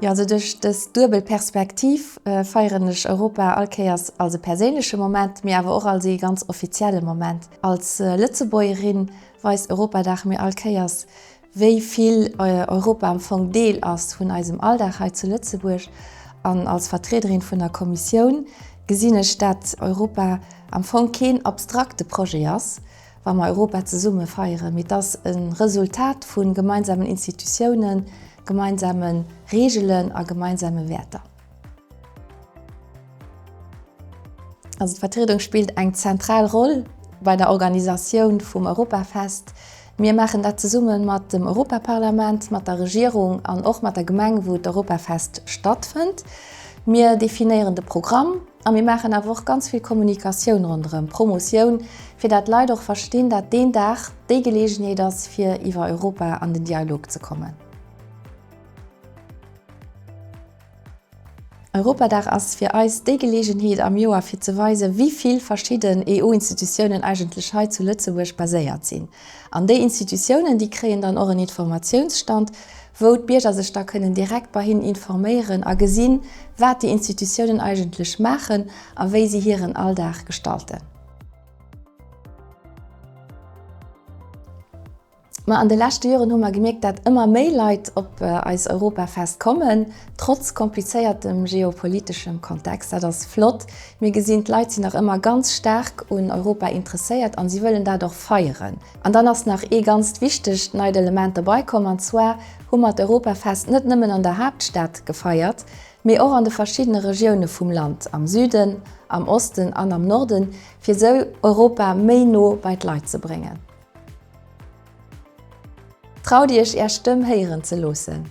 Jo, also duerch dës duebel Perspektiv feieren ech Europa all Kéiers als e perséinleche Moment, mee awer och als ee ganz offizielle Moment. Als Lëtzebuergerin weist Europadag mir all Kéiers, wéi vill Europa am Fong Deel ass vun eisem Alldag hei zu Lëtzebuerg. An als Vertriederin vun der Kommissioun gesinn ech, dat Europa am Fong keen abstrakte Projet ass, wa mer Europa zesumme feieren, mee et ass e Resultat vu gemeinsamen Institutiounen, gemeinsame Reegelen a gemeinsame Wäerter. Also d'Vertriedung spillt eng zentral Roll bei der Organisatioun vum Europafest. Mir maachen dat zesumme mat dem Europaparlament, mat der Regierung an och mat der Gemeng, wou d'Europafest stattfënnt. Mir definéieren de Programm a mir maachen awer och ganz vill Kommunikatioun ronderëm, Promotioun, fir dat d'Leit och verstinn, dat deen Dag déi Geleegenheet ass, fir iwwer Europa an den Dialog ze kommen. Europadag ass fir eis déi Geleegenheet am Joer fir ze weisen, wéi vill verschidden EU-Institutiounen eigentlech hei zu Lëtzebuerg baséiert sinn. An déi Institutiounen, déi kréien dann och en Informatiounsstand, wou d'Bierger sech da kënnen direkt bei hinnen informéieren a gesinn, wat déi Institutiounen eigentlech maachen a wéi si hiren Alldag gestalten. Ma an de leschte Joren hu mer gemierkt, dat ëmmer méi Leit op eis Europafest kommen, trotz komplizéiertem geopoliteschem Kontext. Dat ass flott. Mir gesinn, d'Leit sinn nach ëmmer ganz staark un Europa interesséiert an si wëllen dat och feieren. An dann ass nach ee ganzt wichtegt neit Element dobei komm, an zwar hu mer d'Europafest net nëmmen an der Haaptstad gefeiert, mee och an de verschiddene Regioune vum Land, am Süden, am Osten an am Norden, fir esou Europa méi no bei d'Leit ze bréngen. Traut Iech Är Stëmm héieren ze loossen.